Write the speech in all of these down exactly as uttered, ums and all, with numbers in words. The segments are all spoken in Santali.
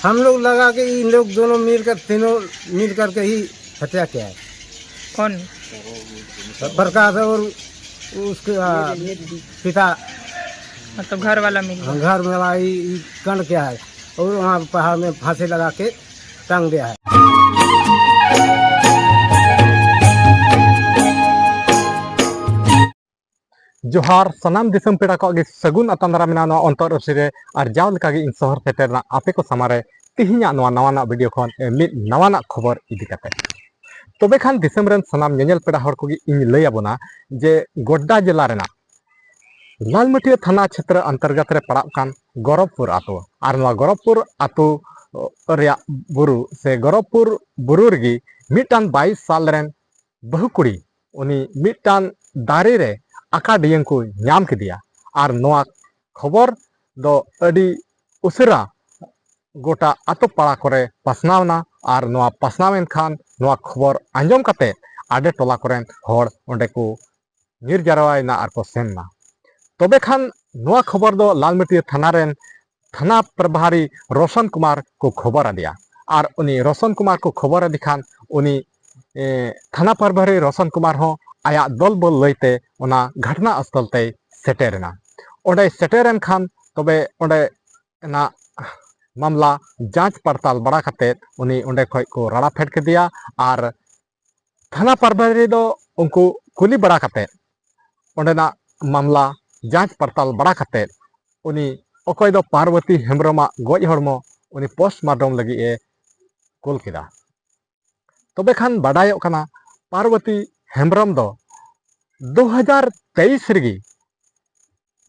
हम लोग लगा के इन लोग दोनों मिलकर, तीनों मिल करके ही हत्या किया है। कौन? प्रकाश और उसके आ, पिता, मतलब घर वाला मिल गया। घर में आई, ई कांड किया है और वहाँ पहाड़ में फांसी लगा के टांग दिया है। ᱡᱚᱦᱟᱨ ᱥᱟᱱᱟᱢ ᱫᱤᱥᱚᱢ ᱯᱮᱲᱟ ᱠᱚᱣᱟᱜ ᱜᱮ ᱥᱟᱹᱜᱩᱱ ᱟᱛᱟᱝ ᱫᱟᱨᱟᱢ ᱢᱮᱱᱟᱜᱼᱟ ᱱᱚᱣᱟ ᱚᱱᱛᱚᱨ ᱟᱹᱨᱥᱤ ᱨᱮ᱾ ᱟᱨ ᱡᱟᱣ ᱞᱮᱠᱟᱜᱮ ᱤᱧ ᱥᱚᱦᱚᱨ ᱥᱮᱴᱮᱨ ᱨᱮᱱᱟᱜ ᱟᱯᱮ ᱠᱚ ᱥᱟᱢᱟᱝ ᱨᱮ ᱛᱮᱦᱮᱧᱟᱜ ᱱᱚᱣᱟ ᱱᱟᱣᱟᱱᱟᱜ ᱵᱷᱤᱰᱤᱭᱳ ᱠᱷᱚᱱ ᱢᱤᱫ ᱱᱟᱣᱟᱱᱟᱜ ᱠᱷᱚᱵᱚᱨ ᱤᱫᱤ ᱠᱟᱛᱮ᱾ ᱛᱚᱵᱮ ᱠᱷᱟᱱ ᱫᱤᱥᱚᱢ ᱨᱮᱱ ᱥᱟᱱᱟᱢ ᱧᱮᱧᱮᱞ ᱯᱮᱲᱟ ᱦᱚᱲ ᱠᱚᱜᱮ ᱤᱧ ᱞᱟᱹᱭ ᱟᱵᱚᱱᱟ ᱡᱮ ᱜᱳᱰᱰᱟ ᱡᱮᱞᱟ ᱨᱮᱱᱟᱜ ᱞᱟᱞᱢᱟᱹᱴᱤᱭᱟᱹ ᱛᱷᱟᱱᱟ ᱪᱷᱮᱛᱨᱚ ᱚᱱᱛᱚᱨᱜᱚᱛ ᱨᱮ ᱯᱟᱲᱟᱜ ᱠᱟᱱ ᱜᱚᱨᱚᱵᱽᱯᱩᱨ ᱟᱛᱳ᱾ ᱟᱨ ᱱᱚᱣᱟ ᱜᱚᱨᱚᱵᱽᱯᱩᱨ ᱟᱛᱳ ᱨᱮᱭᱟᱜ ᱵᱩᱨᱩ ᱥᱮ ᱜᱚᱨᱚᱵᱽᱯᱩᱨ ᱵᱩᱨᱩ ᱨᱮᱜᱮ ᱢᱤᱫᱴᱟᱝ ᱵᱟᱭᱤᱥ ᱥᱟᱞ ᱨᱮᱱ ᱵᱟᱹᱦᱩ ᱠᱩᱲᱤ ᱩᱱᱤ ᱢᱤᱫᱴᱟᱝ ᱫᱟᱨᱮ ᱨᱮ ᱟᱠᱟ ᱰᱤᱭᱟᱹᱝ ᱠᱚ ᱧᱟᱢ ᱠᱮᱫᱮᱭᱟ᱾ ᱟᱨ ᱱᱚᱣᱟ ᱠᱷᱚᱵᱚᱨ ᱫᱚ ᱟᱹᱰᱤ ᱩᱥᱟᱹᱨᱟ ᱜᱚᱴᱟ ᱟᱛᱳ ᱯᱟᱲᱟ ᱠᱚᱨᱮ ᱯᱟᱥᱱᱟᱣ ᱮᱱᱟ᱾ ᱟᱨ ᱱᱚᱣᱟ ᱯᱟᱥᱱᱟᱣ ᱮᱱ ᱠᱷᱟᱱ ᱱᱚᱣᱟ ᱠᱷᱚᱵᱚᱨ ᱟᱸᱡᱚᱢ ᱠᱟᱛᱮ ᱟᱰᱮ ᱴᱚᱞᱟ ᱠᱚᱨᱮᱱ ᱦᱚᱲ ᱚᱸᱰᱮ ᱠᱚ ᱧᱤᱨ ᱡᱟᱨᱣᱟᱭᱮᱱᱟ ᱟᱨ ᱠᱚ ᱥᱮᱱ ᱮᱱᱟ᱾ ᱛᱚᱵᱮ ᱠᱷᱟᱱ ᱱᱚᱣᱟ ᱠᱷᱚᱵᱚᱨ ᱫᱚ ᱞᱟᱞᱢᱟᱹᱴᱤᱭᱟᱹ ᱛᱷᱟᱱᱟ ᱨᱮᱱ ᱛᱷᱟᱱᱟ ᱯᱨᱚᱵᱷᱟᱨᱤ ᱨᱳᱥᱚᱱ ᱠᱩᱢᱟᱨ ᱠᱚ ᱠᱷᱚᱵᱚᱨ ᱟᱫᱮᱭᱟ᱾ ᱟᱨ ᱩᱱᱤ ᱨᱳᱥᱚᱱ ᱠᱩᱢᱟᱨ ᱠᱚ ᱠᱷᱚᱵᱚᱨ ᱟᱫᱮ ᱠᱷᱟᱱ ᱩᱱᱤ ᱮ, ᱛᱷᱟᱱᱟ ᱯᱨᱚᱵᱷᱟᱨᱤ ᱨᱳᱥᱚᱱ ᱠᱩᱢᱟᱨ ᱦᱚᱸ ᱟᱭᱟᱜ ᱫᱚᱞ ᱵᱚᱞ ᱞᱟᱹᱭᱛᱮ ᱚᱱᱟ ᱜᱷᱚᱴᱱᱟ ᱥᱛᱷᱚᱞ ᱛᱮᱭ ᱥᱮᱴᱮᱨ ᱮᱱᱟ᱾ ᱚᱸᱰᱮᱭ ᱥᱮᱴᱮᱨ ᱮᱱ ᱠᱷᱟᱱ ᱛᱚᱵᱮ ᱚᱸᱰᱮᱱᱟᱜ ᱢᱟᱢᱞᱟ ᱡᱟᱸᱪ ᱯᱟᱲᱛᱟᱞ ᱵᱟᱲᱟ ᱠᱟᱛᱮᱫ ᱩᱱᱤ ᱚᱸᱰᱮ ᱠᱷᱚᱡ ᱠᱚ ᱨᱟᱲᱟ ᱯᱷᱮᱰ ᱠᱮᱫᱮᱭᱟ᱾ ᱟᱨ ᱛᱷᱟᱱᱟ ᱯᱨᱚᱵᱷᱟᱨᱤ ᱫᱚ ᱩᱱᱠᱩ ᱠᱩᱞᱤ ᱵᱟᱲᱟ ᱠᱟᱛᱮᱫ ᱚᱸᱰᱮᱱᱟᱜ ᱢᱟᱢᱞᱟ ᱡᱟᱸᱪ ᱯᱟᱲᱛᱟᱞ ᱵᱟᱲᱟ ᱠᱟᱛᱮᱫ ᱩᱱᱤ ᱚᱠᱚᱭ ᱫᱚ ᱯᱟᱨᱵᱚᱛᱤ ᱦᱮᱢᱵᱨᱚᱢᱟᱜ ᱜᱚᱡ ᱦᱚᱲᱢᱚ ᱩᱱᱤ ᱯᱳᱥᱴᱢᱟᱨᱴᱚᱢ ᱞᱟᱹᱜᱤᱫ ᱮ ᱠᱩᱞ ᱠᱮᱫᱟ᱾ ᱛᱚᱵᱮ ᱠᱷᱟᱱ ᱵᱟᱰᱟᱭᱚᱜ ᱠᱟᱱᱟ ᱯᱟᱨᱵᱚᱛᱤ ᱦᱮᱢᱵᱨᱚᱢ ᱫᱚ ᱫᱩ ᱦᱟᱡᱟᱨ ᱛᱮᱭᱤᱥ ᱨᱮᱜᱮ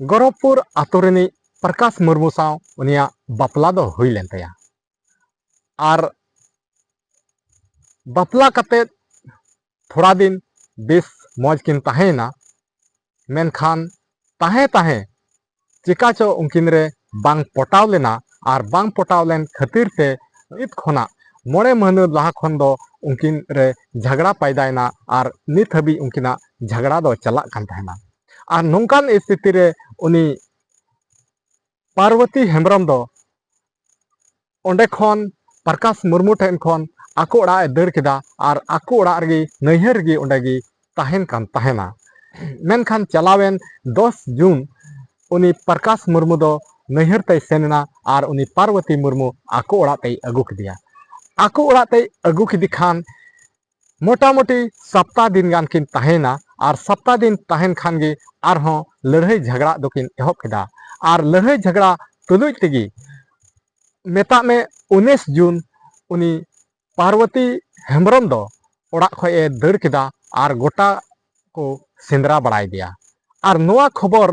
ᱜᱚᱨᱚᱵᱽᱯᱩᱨ ᱟᱛᱳ ᱨᱤᱱᱤᱡ ᱯᱨᱚᱠᱟᱥ ᱢᱩᱨᱢᱩ ᱥᱟᱶ ᱩᱱᱤᱭᱟᱜ ᱵᱟᱯᱞᱟ ᱫᱚ ᱦᱩᱭ ᱞᱮᱱ ᱛᱟᱭᱟ᱾ ᱟᱨ ᱵᱟᱯᱞᱟ ᱠᱟᱛᱮᱫ ᱛᱷᱚᱲᱟ ᱫᱤᱱ ᱵᱮᱥ ᱢᱚᱡᱽ ᱠᱤᱱ ᱛᱟᱦᱮᱸᱭᱮᱱᱟ᱾ ᱢᱮᱱᱠᱷᱟᱱ ᱛᱟᱦᱮᱸ ᱛᱟᱦᱮᱸ ᱪᱮᱠᱟ ᱪᱚ ᱩᱱᱠᱤᱱ ᱨᱮ ᱵᱟᱝ ᱯᱚᱴᱟᱣ ᱞᱮᱱᱟ᱾ ᱟᱨ ᱵᱟᱝ ᱯᱚᱴᱟᱣ ᱞᱮᱱ ᱠᱷᱟᱹᱛᱤᱨ ᱛᱮ ᱱᱤᱛ ᱠᱷᱚᱱᱟᱜ ᱢᱚᱬᱮ ᱢᱟᱹᱦᱱᱟᱹ ᱞᱟᱦᱟ ᱠᱷᱚᱱ ᱫᱚ ᱩᱱᱠᱤᱱ ᱨᱮ ᱡᱷᱟᱜᱽᱲᱟ ᱯᱟᱭᱫᱟᱭᱮᱱᱟ᱾ ᱟᱨ ᱱᱤᱛ ᱦᱟᱹᱵᱤᱡ ᱩᱱᱠᱤᱱᱟᱜ ᱡᱷᱟᱜᱽᱲᱟ ᱫᱚ ᱪᱟᱞᱟᱜ ᱠᱟᱱ ᱛᱟᱦᱮᱱᱟ᱾ ᱟᱨ ᱱᱚᱝᱠᱟᱱ ᱥᱛᱷᱤᱛᱤ ᱨᱮ ᱩᱱᱤ ᱯᱟᱨᱵᱚᱛᱤ ᱦᱮᱢᱵᱨᱚᱢ ᱫᱚ ᱚᱸᱰᱮ ᱠᱷᱚᱱ ᱯᱨᱚᱠᱟᱥ ᱢᱩᱨᱢᱩ ᱴᱷᱮᱱ ᱠᱷᱚᱱ ᱟᱠᱚ ᱚᱲᱟᱜ ᱮ ᱫᱟᱹᱲ ᱠᱮᱫᱟ ᱟᱨ ᱟᱠᱚ ᱚᱲᱟᱜ ᱨᱮᱜᱮ, ᱱᱟᱹᱭᱦᱟᱹᱨ ᱨᱮᱜᱮ ᱚᱸᱰᱮ ᱜᱮ ᱛᱟᱦᱮᱱ ᱠᱟᱱ ᱛᱟᱦᱮᱱᱟ᱾ ᱢᱮᱱᱠᱷᱟᱱ ᱪᱟᱞᱟᱣᱮᱱ ᱫᱚᱥ ᱡᱩᱱ ᱩᱱᱤ ᱯᱨᱚᱠᱟᱥ ᱢᱩᱨᱢᱩ ᱫᱚ ᱱᱟᱹᱭᱦᱟᱹᱨ ᱛᱮᱭ ᱥᱮᱱ ᱮᱱᱟ ᱟᱨ ᱩᱱᱤ ᱯᱟᱨᱵᱚᱛᱤ ᱢᱩᱨᱢᱩ ᱟᱠᱚ ᱚᱲᱟᱜ ᱛᱮᱭ ᱟᱹᱜᱩ ᱠᱮᱫᱮᱭᱟ᱾ ᱟᱠᱚ ᱚᱲᱟᱜ ᱛᱮᱭ ᱟᱹᱜᱩ ᱠᱮᱫᱮ ᱠᱷᱟᱱ ᱢᱚᱴᱟᱢᱩᱴᱤ ᱥᱟᱯᱛᱟ ᱫᱤᱱ ᱜᱟᱱ ᱠᱤᱱ ᱛᱟᱦᱮᱸᱭᱮᱱᱟ ᱟᱨ ᱥᱟᱯᱛᱟ ᱫᱤᱱ ᱛᱟᱦᱮᱱ ᱠᱷᱟᱱ ᱜᱮ ᱟᱨᱦᱚᱸ ᱞᱟᱹᱲᱦᱟᱹᱭ ᱡᱷᱟᱜᱽᱲᱟ ᱫᱚᱠᱤᱱ ᱮᱦᱚᱵ ᱠᱮᱫᱟ᱾ ᱟᱨ ᱞᱟᱹᱲᱦᱟᱹᱭ ᱡᱷᱟᱜᱽᱲᱟ ᱛᱩᱞᱩᱡ ᱛᱮᱜᱮ ᱢᱮᱛᱟᱜ ᱢᱮ ᱩᱱᱤᱥ ᱡᱩᱱ ᱩᱱᱤ ᱯᱟᱨᱵᱚᱛᱤ ᱦᱮᱢᱵᱨᱚᱢ ᱫᱚ ᱚᱲᱟᱜ ᱠᱷᱚᱱ ᱮ ᱫᱟᱹᱲ ᱠᱮᱫᱟ ᱟᱨ ᱜᱚᱴᱟ ᱠᱚ ᱥᱮᱸᱫᱽᱨᱟ ᱵᱟᱲᱟᱭᱮᱫᱮᱭᱟ᱾ ᱟᱨ ᱱᱚᱣᱟ ᱠᱷᱚᱵᱚᱨ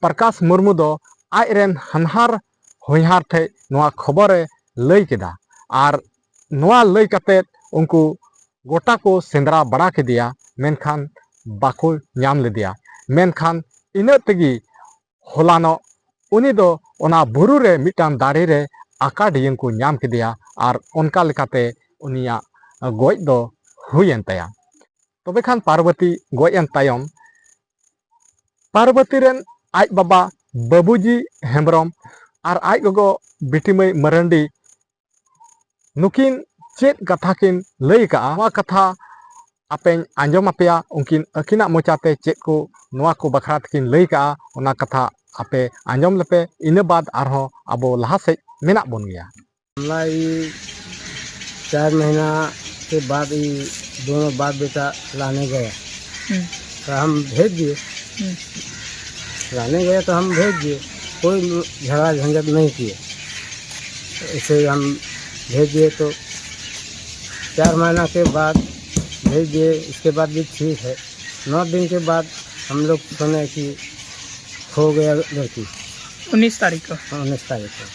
ᱯᱨᱚᱠᱟᱥ ᱢᱩᱨᱢᱩ ᱫᱚ ᱟᱡ ᱨᱮᱱ ᱦᱟᱱᱦᱟᱨ ᱦᱚᱧᱦᱟᱨ ᱴᱷᱮᱱ ᱱᱚᱣᱟ ᱠᱷᱚᱵᱚᱨᱮ ᱞᱟᱹᱭ ᱠᱮᱫᱟ᱾ ᱟᱨ ᱱᱚᱣᱟ ᱞᱟᱹᱭ ᱠᱟᱛᱮ ᱩᱱᱠᱩ ᱜᱚᱴᱟ ᱠᱚ ᱥᱮᱸᱫᱽᱨᱟ ᱵᱟᱲᱟ ᱠᱮᱫᱮᱭᱟ, ᱢᱮᱱᱠᱷᱟᱱ ᱵᱟᱠᱚ ᱧᱟᱢ ᱞᱮᱫᱮᱭᱟ᱾ ᱢᱮᱱᱠᱷᱟᱱ ᱤᱱᱟᱹᱜ ᱛᱮᱜᱮ ᱦᱚᱞᱟᱱᱚᱜ ᱩᱱᱤ ᱫᱚ ᱚᱱᱟ ᱵᱩᱨᱩ ᱨᱮ ᱢᱤᱫᱴᱟᱝ ᱫᱟᱨᱮ ᱨᱮ ᱟᱠᱟ ᱰᱤᱭᱟᱹᱝ ᱠᱚ ᱧᱟᱢ ᱠᱮᱫᱮᱭᱟ ᱟᱨ ᱚᱱᱠᱟ ᱞᱮᱠᱟᱛᱮ ᱩᱱᱤᱭᱟᱜ ᱜᱚᱡ ᱫᱚ ᱦᱩᱭᱮᱱ ᱛᱟᱭᱟ᱾ ᱛᱚᱵᱮ ᱠᱷᱟᱱ ᱯᱟᱨᱵᱚᱛᱤ ᱜᱚᱡ ᱮᱱ ᱛᱟᱭᱚᱢ ᱯᱟᱨᱵᱚᱛᱤ ᱨᱮᱱ ᱟᱡ ᱵᱟᱵᱟ ᱵᱟᱹᱵᱩᱡᱤ ᱦᱮᱢᱵᱨᱚᱢ ᱟᱨ ᱟᱡ ᱜᱚᱜᱚ ᱵᱤᱴᱤ ᱢᱟᱹᱭ ᱢᱟᱨᱟᱱᱰᱤ ᱱᱩᱠᱤᱱ ᱪᱮᱫ ᱠᱟᱛᱷᱟ ᱠᱤᱱ ᱞᱟᱹᱭ ᱟᱠᱟᱫᱼᱟ, ᱱᱚᱣᱟ ᱠᱟᱛᱷᱟ ᱟᱯᱮᱧ ᱟᱸᱡᱚᱢ ᱟᱯᱮᱭᱟ᱾ ᱩᱱᱠᱤᱱ ᱟᱹᱠᱤᱱᱟᱜ ᱢᱚᱪᱟᱛᱮ ᱪᱮᱫ ᱠᱚ ᱱᱚᱣᱟ ᱠᱚ ᱵᱟᱠᱷᱨᱟ ᱛᱮᱠᱤᱱ ᱞᱟᱹᱭ ᱠᱟᱜᱼᱟ, ᱚᱱᱟ ᱠᱟᱛᱷᱟ ᱟᱯᱮ ᱟᱸᱡᱚᱢ ᱞᱮᱯᱮ᱾ ᱤᱱᱟᱹ ᱵᱟᱫᱽ ᱟᱨᱦᱚᱸ ᱟᱵᱚ ᱞᱟᱦᱟ ᱥᱮᱫ ᱢᱮᱱᱟᱜ ᱵᱚᱱ ᱜᱮᱭᱟ᱾ हमला ये चार महीना के बाद ये दोनों बाप बेटा लाने गया। हम्म, तो हम भेज दिए। हम्म, लाने गए तो हम भेज दिए, कोई झगड़ा झंझट नहीं किए। ऐसे ही हम भेज दिए तो चार महीना के बाद भेज दिए, इसके बाद भी ठीक है। नौ दिन के बाद हम लोग सुने कि खो गया लड़की। उन्नीस तारीख को। हाँ, उन्नीस तारीख को।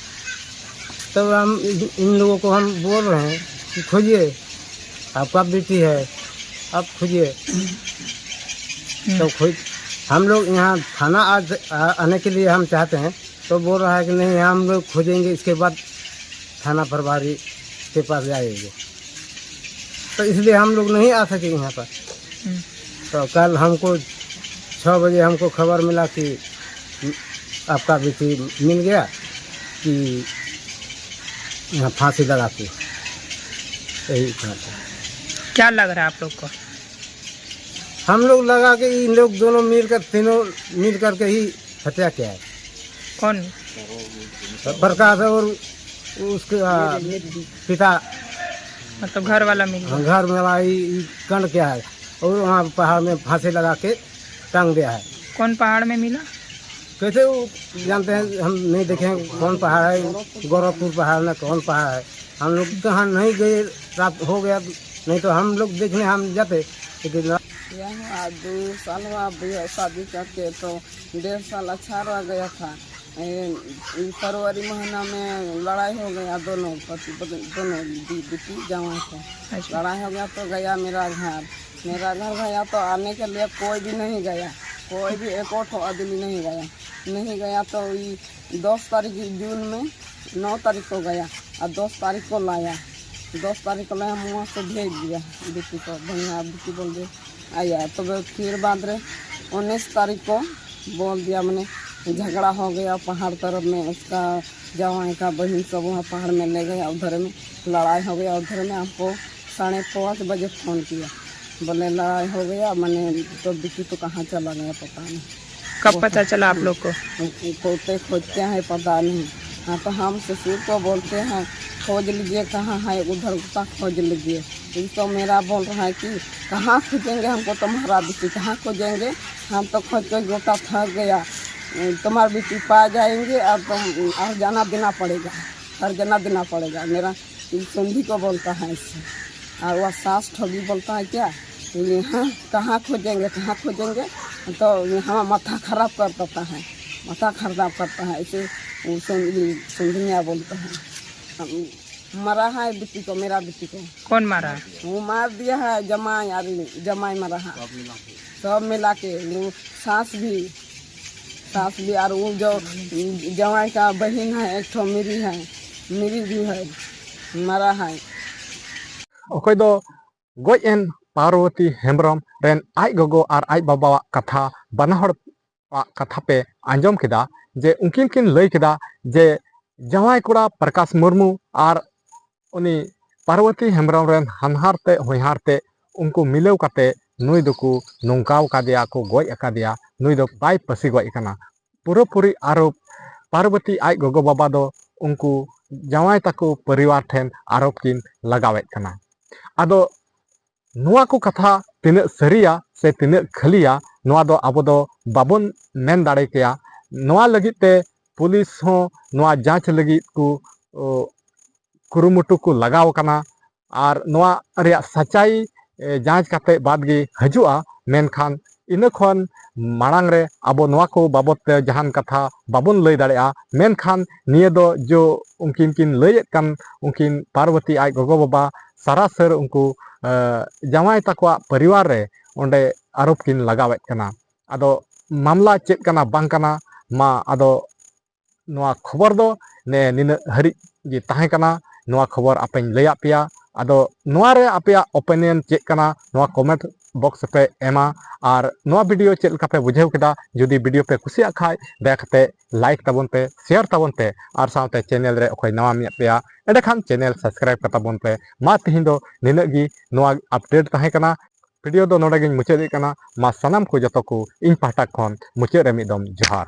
तब हम इन इन लोगों को हम बोल रहे हैं कि खोजिए, आपका बेटी है, आप खोजिए। तो खोज हम लोग यहाँ थाना आज आ, आने के लिए हम चाहते हैं, तो बोल रहा है कि नहीं, हम लोग खोजेंगे, इसके बाद थाना प्रभारी के पास जाएंगे। तो इसलिए हम लोग नहीं आ सके यहाँ पर। हम्म, तो कल हमको छः बजे हमको खबर मिला कि आपका बेटी मिल गया, कि यहाँ फांसी लगा के यही कहते हैं। क्या लग रहा है आप लोग को? हम लोग लगा के इन लोग दोनों मिलकर, तीनों मिल करके ही हत्या किया है। कौन? प्रकाश और उसके, आ, पिता। मतलब घर वाला मिल गया? घर में भाई कांड किया है और वहाँ पहाड़ में फांसी लगा के टांग दिया है। कौन पहाड़ में मिला? कैसे वो जानते हैं, हम नहीं देखे हैं कौन पहाड़ है, गोरखपुर पहाड़ ना कौन पहाड़ है। हम लोग कहाँ नहीं गए, रात हो गया, नहीं तो हम लोग देखने हम जाते, लेकिन यहाँ दो साल हुआ अभी शादी करके, तो डेढ़ साल अच्छा रह गया था। ए, फरवरी महीना में लड़ाई हो गया दोनों पति पत्नी, दोनों बी-, बेटी जवान को। अच्छा। लड़ाई हो गया तो गया मेरा घर। मेरा घर गया तो आने के लिए कोई भी नहीं गया, कोई भी एको ठो आदमी नहीं गया। नहीं गया तो ये दस तारीख जून में, नौ तारीख को गया और दस तारीख को लाया। दस तारीख को लाया, हम वहाँ से भेज दिया बेटी को, भैया बेटी बोल दे आया। तो फिर बाद रे उन्नीस तारीख को बोल दिया, मैंने झगड़ा हो गया पहाड़ तरफ में, उसका जवाई का बहन सब वहाँ पहाड़ में ले गया, उधर में लड़ाई हो गया। उधर में हमको साढ़े पाँच बजे फोन किया, बोले लड़ाई हो गया, मैंने तो बिक्की तो कहाँ चला गया पता नहीं। कब पता चला आप लोग को? खोजते खोजते हैं, पता नहीं। हाँ, तो हम ससुर को बोलते हैं, खोज लीजिए कहाँ है, उधर का खोज लीजिए। ये तो मेरा बोल रहा है कि कहाँ खोजेंगे, हमको तुम्हारा बिक्की कहाँ खोजेंगे, हम तो खोज के गोटा थक गया। तुम्हारा बिक्की पा जाएंगे और तुम और जाना देना पड़ेगा, हर जाना देना पड़ेगा। मेरा समधी को बोलता है इससे, और वह सास ठगी बोलता है क्या, बोले, "हाँ, कहाँ खोजेंगे, कहाँ खोजेंगे?" तो हम माथा खराब कर देता है, माथा खराब करता है, ऐसे वो समधी, समधिया बोलता है। हम, मरा है बिक्की को, मेरा बिक्की को। कौन मारा है? वो मार दिया है जमाई, अरे जमाई मरा है। सब मिला के, वो सास भी, सास भी, और वो जो जवाई का बहन है, एक ठो मेरी है, मेरी भी है, मरा है। ᱚᱠᱚᱭ ᱫᱚ ᱜᱚᱡ ᱮᱱ ᱯᱟᱨᱵᱚᱛᱤ ᱦᱮᱢᱵᱨᱚᱢ ᱨᱮᱱ ᱟᱡ ᱜᱚᱜᱚ ᱟᱨ ᱟᱡ ᱵᱟᱵᱟᱣᱟᱜ ᱠᱟᱛᱷᱟ, ᱵᱟᱱᱟ ᱦᱚᱲ ᱟᱜ ᱠᱟᱛᱷᱟ ᱯᱮ ᱟᱸᱡᱚᱢ ᱠᱮᱫᱟ, ᱡᱮ ᱩᱱᱠᱤᱱ ᱠᱤᱱ ᱞᱟᱹᱭ ᱠᱮᱫᱟ ᱡᱮ ᱡᱟᱶᱟᱭ ᱠᱚᱲᱟ ᱯᱨᱚᱠᱟᱥ ᱢᱩᱨᱢᱩ ᱟᱨ ᱩᱱᱤ ᱯᱟᱨᱵᱚᱛᱤ ᱦᱮᱢᱵᱨᱚᱢ ᱨᱮᱱ ᱦᱟᱱᱦᱟᱨ ᱛᱮ ᱦᱚᱧᱦᱟᱨ ᱛᱮ ᱩᱱᱠᱩ ᱢᱤᱞᱟᱹᱣ ᱠᱟᱛᱮ ᱱᱩᱭ ᱫᱚᱠᱚ ᱱᱚᱝᱠᱟᱣ ᱠᱟᱫᱮᱭᱟ, ᱠᱚ ᱜᱚᱡ ᱟᱠᱟᱫᱮᱭᱟ, ᱱᱩᱭ ᱫᱚ ᱵᱟᱭ ᱯᱟᱹᱥᱤ ᱜᱚᱡ ᱟᱠᱟᱱᱟ᱾ ᱯᱩᱨᱟᱹᱯᱩᱨᱤ ᱟᱨᱳᱯ ᱯᱟᱨᱵᱚᱛᱤ ᱟᱡ ᱜᱚᱜᱚ ᱵᱟᱵᱟ ᱫᱚ ᱩᱱᱠᱩ ᱡᱟᱶᱟᱭ ᱛᱟᱠᱚ ᱯᱚᱨᱤᱵᱟᱨ ᱴᱷᱮᱱ ᱟᱨᱳᱯ ᱠᱤᱱ ᱞᱟᱜᱟᱣᱮᱫ ᱠᱟᱱᱟ᱾ ᱟᱫᱚ ᱱᱚᱣᱟ ᱠᱚ ᱠᱟᱛᱷᱟ ᱛᱤᱱᱟᱹᱜ ᱥᱟᱹᱨᱤᱭᱟ ᱥᱮ ᱛᱤᱱᱟᱹᱜ ᱠᱷᱟᱹᱞᱤᱭᱟ, ᱱᱚᱣᱟ ᱫᱚ ᱟᱵᱚ ᱫᱚ ᱵᱟᱵᱚᱱ ᱢᱮᱱ ᱫᱟᱲᱮ ᱠᱮᱭᱟ᱾ ᱱᱚᱣᱟ ᱞᱟᱹᱜᱤᱫ ᱛᱮ ᱯᱩᱞᱤᱥ ᱦᱚᱸ ᱱᱚᱣᱟ ᱡᱟᱸᱪ ᱞᱟᱹᱜᱤᱫ ᱠᱚ, ᱚ, ᱠᱩᱨᱩᱢᱩᱴᱩ ᱠᱚ ᱞᱟᱜᱟᱣ ᱟᱠᱟᱱᱟ᱾ ᱟᱨ ᱱᱚᱣᱟ ᱨᱮᱭᱟᱜ ᱥᱟᱪᱟᱭ, ᱮ, ᱡᱟᱸᱪ ᱠᱟᱛᱮ ᱵᱟᱫᱽ ᱜᱮ ᱦᱤᱡᱩᱜᱼᱟ᱾ ᱢᱮᱱᱠᱷᱟᱱ ᱤᱱᱟᱹ ᱠᱷᱚᱱ ᱢᱟᱲᱟᱝ ᱨᱮ ᱟᱵᱚ ᱱᱚᱣᱟ ᱠᱚ ᱵᱟᱵᱚᱛ ᱛᱮ ᱡᱟᱦᱟᱱ ᱠᱟᱛᱷᱟ ᱵᱟᱵᱚᱱ ᱞᱟᱹᱭ ᱫᱟᱲᱮᱭᱟᱜᱼᱟ᱾ ᱢᱮᱱᱠᱷᱟᱱ ᱱᱤᱭᱟᱹ ᱫᱚ ᱡᱚ ᱩᱱᱠᱤᱱ ᱠᱤᱱ ᱞᱟᱹᱭᱮᱫ ᱠᱟᱱ, ᱩᱱᱠᱤᱱ ᱯᱟᱨᱵᱚᱛᱤ ᱟᱡ ᱜᱚᱜᱚ ᱵᱟᱵᱟ ᱥᱟᱨᱟᱥᱟᱹᱨ ᱩᱱᱠᱩ, ᱮ, ᱡᱟᱶᱟᱭ ᱛᱟᱠᱚᱣᱟᱜ ᱯᱚᱨᱤᱵᱟᱨ ᱨᱮ ᱚᱸᱰᱮ ᱟᱨᱳᱯ ᱠᱤᱱ ᱞᱟᱜᱟᱣᱮᱫ ᱠᱟᱱᱟ᱾ ᱟᱫᱚ ᱢᱟᱢᱞᱟ ᱪᱮᱫ ᱠᱟᱱᱟ ᱵᱟᱝ ᱠᱟᱱᱟ, ᱢᱟ ᱟᱫᱚ ᱱᱚᱣᱟ ᱠᱷᱚᱵᱚᱨ ᱫᱚ ᱱᱮ ᱱᱤᱱᱟᱹᱜ ᱦᱟᱹᱨᱤᱡ ᱜᱮ ᱛᱟᱦᱮᱸ ᱠᱟᱱᱟ᱾ ᱱᱚᱣᱟ ᱠᱷᱚᱵᱚᱨ ᱟᱯᱮᱧ ᱞᱟᱹᱭᱟᱫ ᱯᱮᱭᱟ᱾ ᱟᱫᱚ ᱱᱚᱣᱟ ᱨᱮ ᱟᱯᱮᱭᱟᱜ opinion ᱪᱮᱫ ᱠᱟᱱᱟ, ᱱᱚᱣᱟ comment box ᱨᱮᱯᱮ ᱮᱢᱟ᱾ ᱟᱨ ᱱᱚᱣᱟ video ᱪᱮᱫ ᱞᱮᱠᱟ ᱯᱮ ᱵᱩᱡᱷᱟᱹᱣ ᱠᱮᱫᱟ? ᱡᱩᱫᱤ video ᱯᱮ ᱠᱩᱥᱤᱭᱟᱜ ᱠᱷᱟᱡ, ᱫᱟᱭᱟ ᱠᱟᱛᱮ like ᱛᱟᱵᱚᱱ ᱯᱮ, share ᱛᱟᱵᱚᱱ ᱯᱮ, ᱟᱨ ᱥᱟᱶᱛᱮ channel ᱨᱮ ᱚᱠᱚᱭ ᱱᱟᱣᱟ ᱢᱮᱱᱟᱜ ᱯᱮᱭᱟ, ᱮᱸᱰᱮᱠᱷᱟᱱ channel subscribe ᱠᱟᱛᱟᱵᱚᱱ ᱯᱮ᱾ ᱢᱟ ᱛᱤᱦᱤᱧ ᱫᱚ ᱱᱤᱱᱟᱹᱜ ᱜᱮ ᱱᱚᱣᱟ update ᱛᱟᱦᱮᱸ ᱠᱟᱱᱟ᱾ Video ᱫᱚ ᱱᱚᱰᱮ ᱜᱤᱧ ᱢᱩᱪᱟᱹᱫᱮᱫ ᱠᱟᱱᱟ᱾ ᱢᱟ ᱥᱟᱱᱟᱢ ᱠᱚ ᱡᱚᱛᱚ ᱠᱚ ᱤᱧ ᱯᱟᱦᱴᱟ ᱠᱷᱚᱱ ᱢᱩᱪᱟᱹᱫ ᱨᱮ ᱢᱤᱫ ᱫᱚᱢ ᱡᱚᱦᱟᱨ᱾